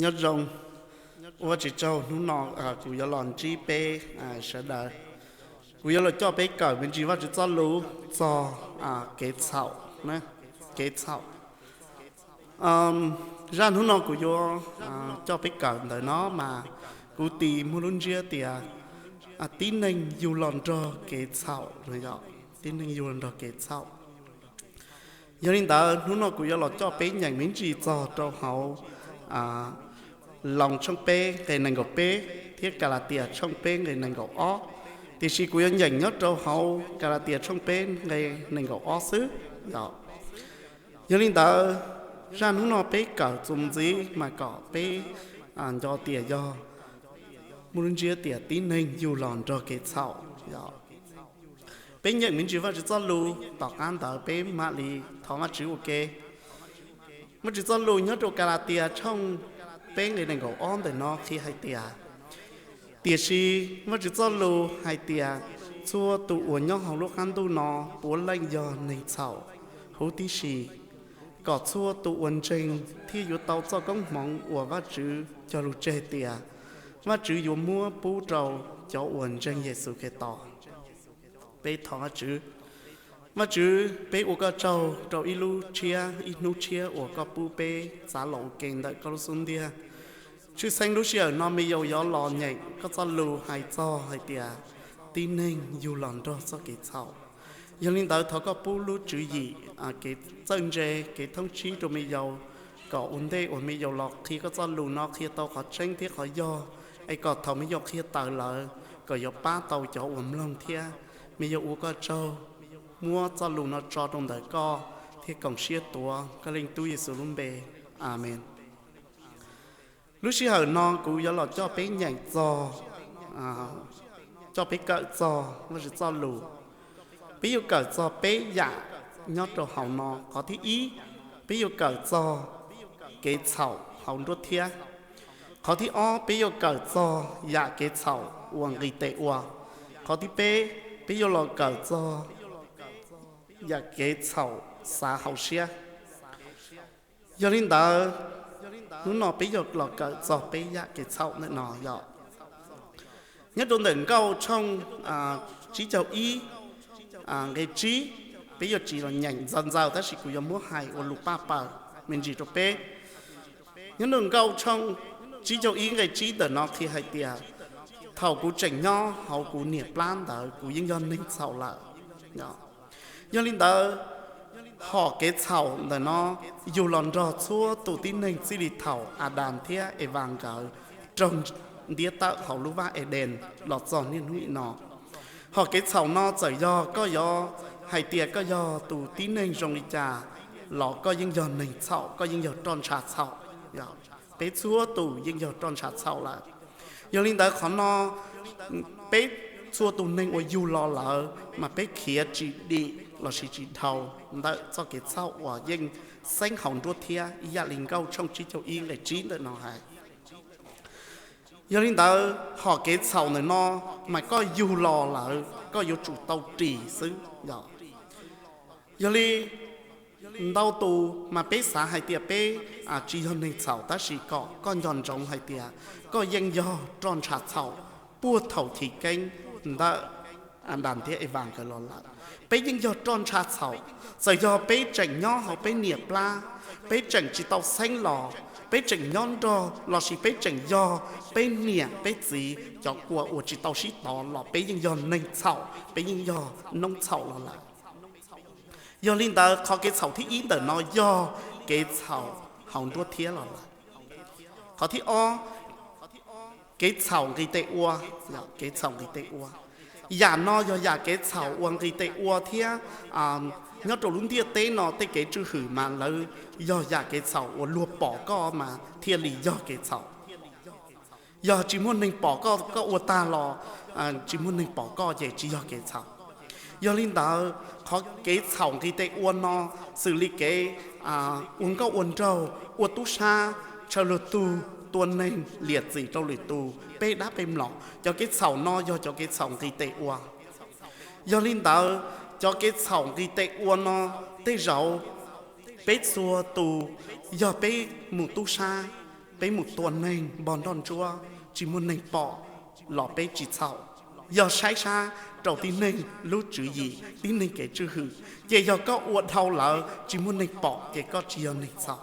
Nyob zoo, ua Vajtswv tsaug hnub no kuv yuav los ntsib peb sawv daws. Kuv yuav los coj peb kawm me ntsis Vajtswv txoj lus txog kev txhaum, kev txhaum. Zaj hnub no kuv yuav coj peb kawm ntawm no mas kuv tis muaj lub ntsiab tias tib neeg yug los nrog kev txhaum no yom, tib neeg yug los nrog kev txhaum. Yog li ntawd hnub no kuv yuav los coj peb nyeem me ntsis txog rau hauv Loos tshooj peb nqe nees nkaum peb thiab Kalatias tshooj peb nqe nees nkaum ob, tiam sis kuv yuav nyeem nyob rau hauv Kalatias tshooj peb nqe nees nkaum ob xwb. Yog li ntawd zaj hnub no peb kawm txuas ntxiv mas kom peb nco tias yog muaj lub ntsiab tias tib neeg yug los nrog kev txhaum. Peb nyeem me ntsis Vajtswv txoj lus tom qab ntawd peb mam li thov Vajtswv ua ke. Vajtswv txoj lus nyob rau Kalatias tshooj peb nqe nees nkaum ob ntawm no qhia hais tias, tiam sis Vajtswv txoj lus hais tias txhua tus uas nyob hauv lub qab ntuj no puav leej yog neeg txhaum. Huv tib si, kom txhua tus uas ntseeg thiaj yuav tau txoj koob hmoov uas Vajtswv cog lus tseg tias Vajtswv yuav muab pub rau cov uas ntseeg Yexus Khetos. Peb thov Vajtswv. Vajtswv, peb ua koj tsaug rau ib lub tshiab ib hnub tshiab uas koj pub peb txav los ua ke ntawm koj lub xub ntiag. Tshwj xeeb lub sij hawm no me yaus yuav los nyeem koj txoj lus hais txog hais tias tib neeg yug los nrog txoj kev txhaum. Yog li ntawd thov koj pub lub tswv yim, kev txawj ntse, kev thoob tsib rau me yaus, kom ua ntej uas me yaus los qhia koj txoj lus no qhia tau qhov tseeb thiab qhov yog, es kom thaum me yaus qhia tawm lawm kom yuav pab tau cov uas mloog thiab. Me yaus ua koj tsaug, muab txoj lus no tso rau ntawm koj thiab koom siab tuav koj Leej Tub Yexus lub npe. Amees. Lub sij hawm no kuv yuav los coj peb nyeem txog, coj peb kawm txog Vajtswv txoj lus. Peb yuav kawm txog peb yam nyob rau hauv no. Qhov thib ib, peb yuav kawm txog kev txhaum hauv nruab thiab. Qhov thib ob, peb yuav kawm txog yam kev txhaum uas nqis tes ua. Qhov thib peb, peb yuav los kawm txog yam kev txhaum xav hauv siab. Yog li ntawd, hnub no peb yuav los kawm txog peb yam kev txhaum ntawm no yog nyob rau ntawm Nkauj tshooj tsib caug ib nqe tsib. Peb yuav tsis los nyeem ntxaws ntxaws tab sis kuv yuav muab hais ua lus paj paws me ntsis rau peb. Nyob rau Nkauj tshooj tsib caug ib nqe tsib ntawm no qhia hais tias, thaum kuv tseem nyob hauv kuv niam plab ntawd kuv yeej yog neeg txhaum lawm. Yog li ntawd, hom kev txhaum ntawm no yug los nrog txhua tus tib neeg txij li thaum Adas thiab Evas nkawd raug ntiab tawm hauv lub vaj Edees los txog niaj hnub nim no. Hom kev txhaum no txawm yog koj yuav hais tias koj yog tus tib neeg zoo li cas los koj yeej yog neeg txhaum, koj yeej yog roj ntsha txhaum. Peb txhua tus yeej yog roj ntsha txhaum lawm. Yog li ntawd qhov no peb txhua tus neeg uas yug los lawm mas peb khiav tsis dim lossis tsis dhau ntawm txoj kev txhaum uas yeej xeeb hauv nruab thiab ib yam li Nkauj tshooj tsib caug ib nqe tsib ntawm no hais. Yog li ntawd hom kev txhaum ntawm no mas koj yug los lawm koj yuav tsum tau ris xwb. Yog li ntau tus mas peb xav hais tias peb tsis yog neeg txhaum tab sis kom koj nco ntsoov hais tias koj yeej yog roj ntsha txhaum puag thaum chiv keeb ntawm Adas thiab Evas nkawd los lawm. Peb yeej yog roj ntsha txhaum, txawm yog peb tseem nyob hauv peb niam plab, peb tseem tsis tau xeeb los, peb tseem nyob nrog lossis peb tseem yog peb niam peb txiv cov kua uas tsis tau sib tov los peb yeej yog neeg txhaum, peb yeej yog noob txhaum los lawm. Yog li ntawd qhov kev txhaum thib ib ntawm no yog kev txhaum hauv nruab thiab los lawm. Qhov thib ob, kev txhaum nqis tes ua, kev txhaum nqis tes ua. Yam no yog yam kev txhaum uas nqis tes ua thiab nyob rau lub ntiaj teb no tej kev tswj hwm mas lawv yog yam kev txhaum uas luag pom koj mas thiaj li yog kev txhaum. Yog tsis muaj neeg pom koj, koj ua tag los tsis muaj neeg pom koj ces tsis yog kev txhaum. Yog li ntawd qhov kev txhaum nqis tes ua no xws li kev ua nkauj ua nraug, ua tub sab, ntshaw luag tug, tua neeg, liam txim rau lwm tus, peb dab peb mlom, cov kev txhaum no yog cov kev txhaum nqis tes ua. Yog li ntawd cov kev txhaum nqis tes ua no tej zaum peb txhua tus yog peb mus tub sab, Peb mus tua neeg npog nroj ntsuab tsis muaj neeg pom los peb tsis txhaum. Yog saib sab rau tib neeg lub tswv yim, tib neeg kev tswj hwm, ces yog koj ua dhau lawm tsis muaj neeg pom ces koj tsis yog neeg txhaum.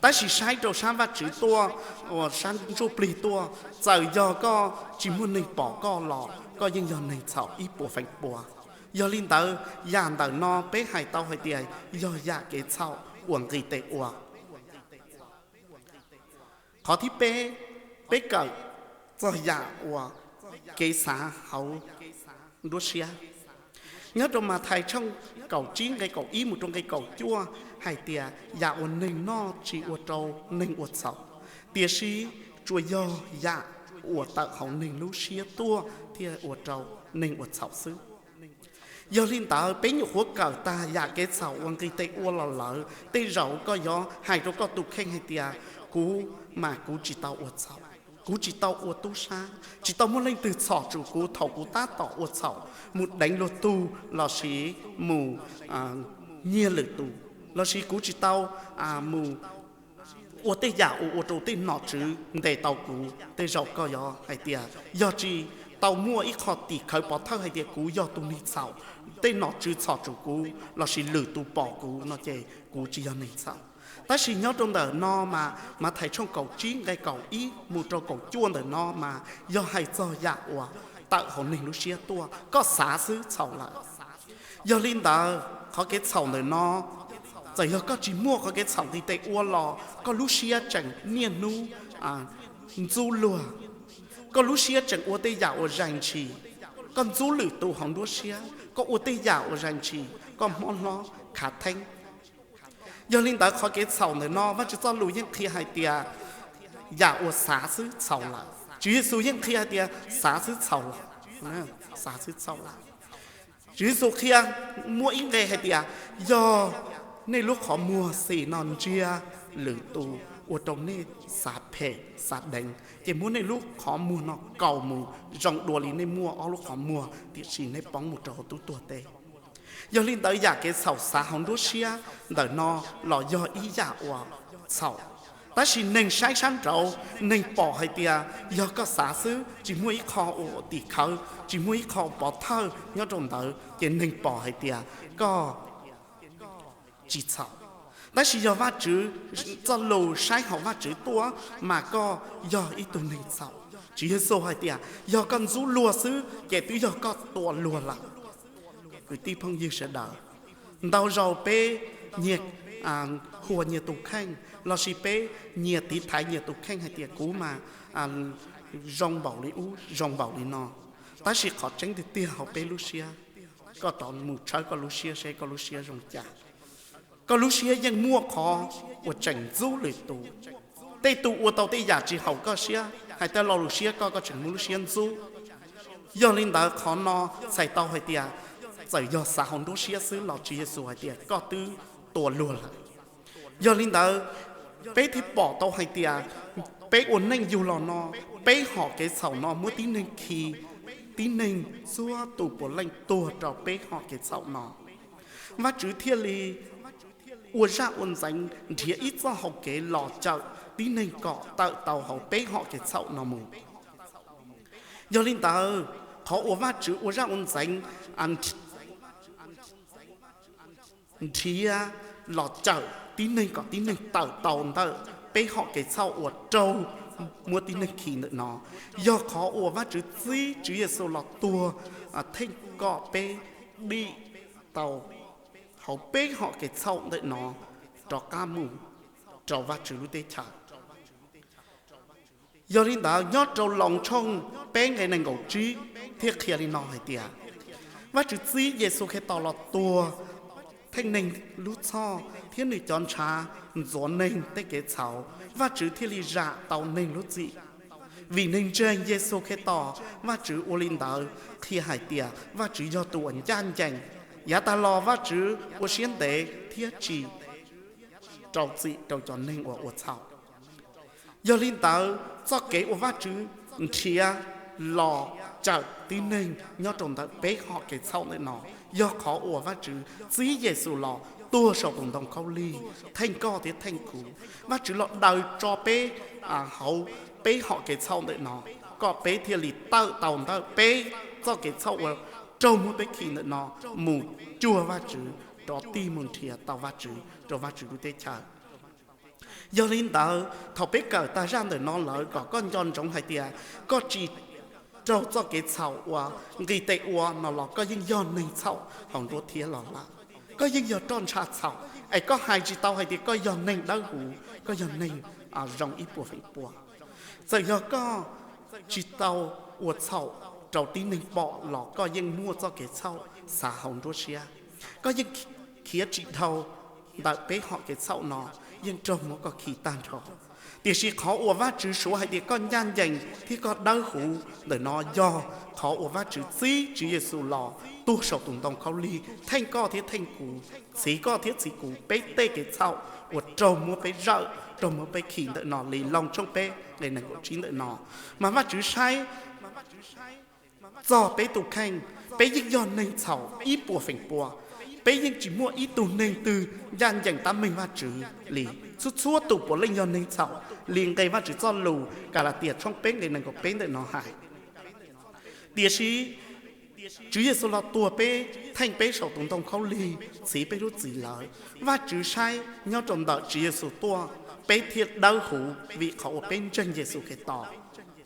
Tab sis saib rau sab Vajtswv tuaj, uas sab ntsuj plig tuaj, txawm yog koj tsis muaj neeg pom koj los koj yeej yog neeg txhaum ib puas feem pua. Yog li ntawd, yam ntawm no peb hais tau hais tias yog yam kev txhaum uas nqis tes ua. Qhov thib peb, peb kawm txog yam uas kev xav hauv nruab siab. Nyob rau Mathais tshooj kaum tsib nqe kaum ib mus rau nqe kaum cuaj hais tias yam uas neeg noj tsis ua rau neeg ua txhaum, tiam sis tsuas yog yam uas tawm hauv neeg lub siab tuaj thiaj ua rau neeg ua txhaum xwb. Yog li ntawd peb nyuam qhuav kawm tag yam kev txhaum uas nqis tes ua los lawm, tej zaum koj yuav hais rau koj tus kheej hais tias, kuv mas kuv tsis tau ua txhaum, kuv tsis tau ua tub sab, tsis tau muaj leej twg txhom tsum kuv thaum kuv tab tom ua txhaum, mus deev luag tug lossis mus nyiag lwm tus, lossis kuv tsis tau mus ua tej yam uas ua rau tej nom tswv ntes tau kuv. Tej zaum koj yuav hais tias yog tsis tau muaj ib qho tim khawv pov thawj hais tias kuv yog tus neeg txhaum, tej nom tswv txhom tsum kuv lossis lwm tus pom kuv no ces kuv tsis yog neeg txhaum. Tab sis nyob rau ntawm no mas Mathais tshooj kaum tsib nqe kaum ib mus rau kaum cuaj ntawm no mas yog hais txog yam uas tawm hauv neeg lub siab tuaj, koj xav xwb txhaum lawm. Yog li ntawd qhov kev txhaum ntawm no, txawm yog koj tsis muaj qhov kev txhaum nqis tes ua los koj lub siab tseem niaj hnub ntxub luag, koj lub siab tseem ua tej yam uas zais ntshis, koj ntxub lwm tus hauv nruab siab, koj ua tej yam uas zais ntshis, koj mob hlob khav theeb. Yog li ntawd qhov kev txhaum ntawm no Vajtswv txoj lus yeej qhia hais tias yam uas xav xwb txhaum lawm. Tswv Yexus yeej qhia hais tias xav xwb txhaum lawm, xav xwb txhaum lawm. Tswv Yexus qhia muaj ib nqe hais tias yog nej lub qhov muag xim no ntsia lwm tus ua rau nej xav phem xav deev, ces muab nej lub qhov muag no kaus mus zoo dua li nej muaj ob lub qhov muag tiam sis nej poob mus rau hauv tub tuag teb. Yog li ntawd yam kev txhaum xav hauv nruab siab ntawm no los yog ib yam uas txhaum. Tab sis neeg saib sab nraud, neeg pom hais tias yog koj xav xwb, tsis muaj ib qho ua tim khawv, tsis muaj ib qho pov thawj nyob rau ntawd, ces neeg pom hais tias koj tsis txhaum. Tab sis yog Vajtswv txoj lus saib hauv Vajtswv tuaj mas koj yog ib tug neeg txhaum. Tswv Yexus hais tias yog koj ntxub luag xwb ces twb yog koj tua luag lawm. Kwv tij phooj ywg sawv daws, ntau zaus peb nyias hua nyias tus kheej lossis peb nyias tiv thaiv nyias tus kheej hais tias kuv mas zoo npaum li ub zoo npaum li no. Tab sis qhov tseeb tiag tiag hauv peb lub siab, koj rov mus tshawb koj lub siab seb koj lub siab zoo cas. Koj lub siab yeej muaj qhov uas tseem ntxub lwm tus. Tej tus ua tau tej yam tsis haum koj siab, hais tau lo lus siab koj, koj tseem muaj lub siab ntxub. Yog li ntawd qhov no txhais tau hais tias txawm yog xav hauv nruab siab xwb los Tswv Yexus hais tias koj twb tua luag lawm. Yog li ntawd peb thiaj pom tau hais tias peb ua neej yug los no, peb hom kev txhaum no muab tib neeg khi, tib neeg txhua tus puav leej tuag rau peb hom kev txhaum no. Vajtswv thiaj li ua zaj ua ntxeev nrhiav ib txoj hau kev los cawm tib neeg kom tawm tau hauv peb hom kev txhaum no mus. Yog li ntawd, qhov uas Vajtswv ua zaj ua ntxeev nrhiav los cawm tib neeg kom tib neeg tawm tau ntawm peb hom kev txhaum uas raug muab tib neeg khi ntawm no, yog qhov uas Vajtswv txib Tswv Yexus los tuag theej kom peb dim tau hauv peb hom kev txhaum ntawm no rov qab mus rau Vajtswv lub teb chaws. Yog li ntawd, nyob rau Loos tshooj peb nqe nees nkaum tsib thiaj qhia li no hais tias, Vajtswv txib Yexus Khetos los tuag theej neeg lub txhoj thiab nws cov ntshav ntxuav neeg tej kev txhaum, Vajtswv thiaj li zam tau neeg lub txim. Vim neeg ntseeg Yexus Khetos, Vajtswv ua li ntawd qhia hais tias Vajtswv yog tus uas ncaj ncees. Yav tas los Vajtswv ua siab ntev thiab tsis rau txim rau cov neeg uas ua txhaum. Yog li ntawd, txoj kev uas Vajtswv nrhiav los cawm tib neeg nyob rau ntawm peb hom kev txhaum ntawm no, yog qhov uas Vajtswv txib Yexus los tuag saum tus ntoo khaub lig, theej koj thiab theej kuv. Vajtswv los daws tso peb hauv peb hom kev txhaum ntawm no, kom peb thiaj li tawm tau ntawm peb txoj kev txhaum uas raug muab peb khi ntawm no mus cuag Vajtswv, rov tig mus nrhiav tau Vajtswv rau Vajtswv lub teb chaws. Yog li ntawd, thaum peb kawm tag zaj ntawm no lawm kom koj nco ntsoov hais tias koj tsis raug txoj kev txhaum uas nqis tes ua no los koj yeej yog neeg txhaum hauv nruab thiab los lawm. Koj yeej yog roj ntsha txhaum, es koj hais tsis tau hais tias koj yog neeg dawb huv, koj yog neeg zoo ib puas feem pua. Txawm yog koj tsis tau ua txhaum rau tib neeg pom los koj yeej muaj txoj kev txhaum xav hauv nruab siab. Koj yeej khiav tsis dhau ntawm peb hom kev txhaum no, yeej raug muab koj khi tag nrho. Tiam sis qhov uas Vajtswv suav hais tias koj ncaj ncees thiab koj dawb huv ntawm no yog qhov uas Vajtswv txib Tswv Yexus los tuag saum tus ntoo khaub lig, theej koj thiab theej kuv, txhiv koj thiab txhiv kuv peb tej kev txhaum uas raug muab peb zawm, raug muab peb khi ntawm no li Loos tshooj peb nqe nees nkaum tsib ntawm no. Mas Vajtswv saib txog peb tus kheej, peb yeej yog neeg txhaum ib puas feem pua. Peb yeej tsis muaj ib tug neeg twg ncaj ncees tab meeg Vajtswv li. Txhua txhua tus puav leej yog neeg txhaum li nqe Vajtswv txoj lus Kalatias tshooj peb nqe nees nkaum peb ntawm no hais. Tiam sis Tswv Yexus los tuag peb, theej peb saum tus ntoo khaub lig, txhiv peb lub txim lawm. Vajtswv saib nyob rau ntawm Tswv Yexus tuaj, peb thiaj dawb huv vim qhov uas peb ntseeg Yexus Khetos.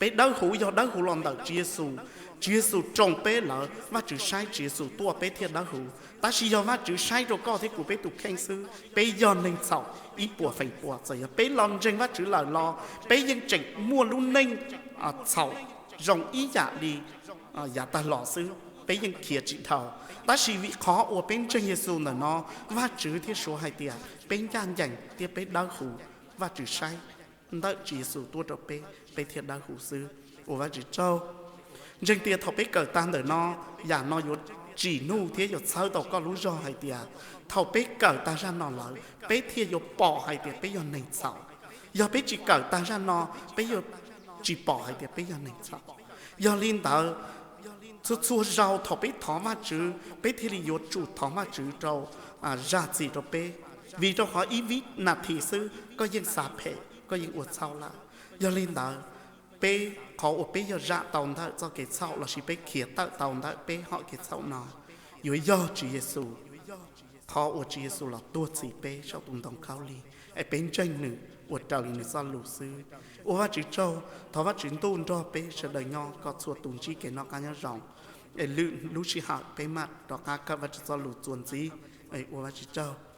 Peb dawb huv yog dawb huv los ntawm Tswv Yexus. Tswv Yexus roos peb lawm, Vajtswv saib Tswv Yexus tuaj peb thiaj dawb huv. Tab sis yog Vajtswv saib rau koj thiab kuv peb tus kheej xwb, peb yog neeg txhaum ib puas feem pua. Txawm yog peb los ntseeg Vajtswv lawm los peb yeej tseem muaj lub neej txhaum zoo ib yam li yav tag los xwb, peb yeej khiav tsis dhau. Tab sis vim qhov uas peb ntseeg Yexus ntawm no, Vajtswv thiaj suav hais tias peb ncaj ncees thiab peb dawb huv. Vajtswv saib ntawm Tswv Yexus tuaj rau peb, peb thiaj dawb huv xwb. Ua Vajtswv tsaug. Ntseeg tias thaum peb kawm tag ntawm no, yam no yuav tsim nuj thiab yuav txhawb tau koj lub zog hais tias thaum peb kawm tag zaj no lawm, peb thiaj yuav pom hais tias peb yog neeg txhaum. Yog peb tsis kawm tag zaj no, peb yuav tsis pom hais tias peb yog neeg txhaum. Yog li ntawd, txhua txhua zaus thaum peb thov Vajtswv, peb thiaj li yuav tsum thov Vajtswv rau zam txim rau peb, vim rau qhov ib vib nas this xwb koj yeej xav phem, koj yeej ua txhaum lawm. Yog li ntawd, peb, qhov uas peb yog zam tau ntawm txoj kev txhaum lossis peb khiav tawm tau ntawm peb hom kev txhaum no, yuav yog Tswv Yexus, qhov uas Tswv Yexus los tuag txhiv peb saum tus ntoo khaub lig, es peb ntseeg nws ua raws li nws txoj lus xwb. Ua Vajtswv tsaug, thov Vajtswv Ntuj nrog peb sawv daws nyob kom txhua tus ntsib kev noj qab nyob zoo, es lwm lub sij hawm peb mam rov qab kawm Vajtswv txoj lus txuas ntxiv. Ua Vajtswv tsaug.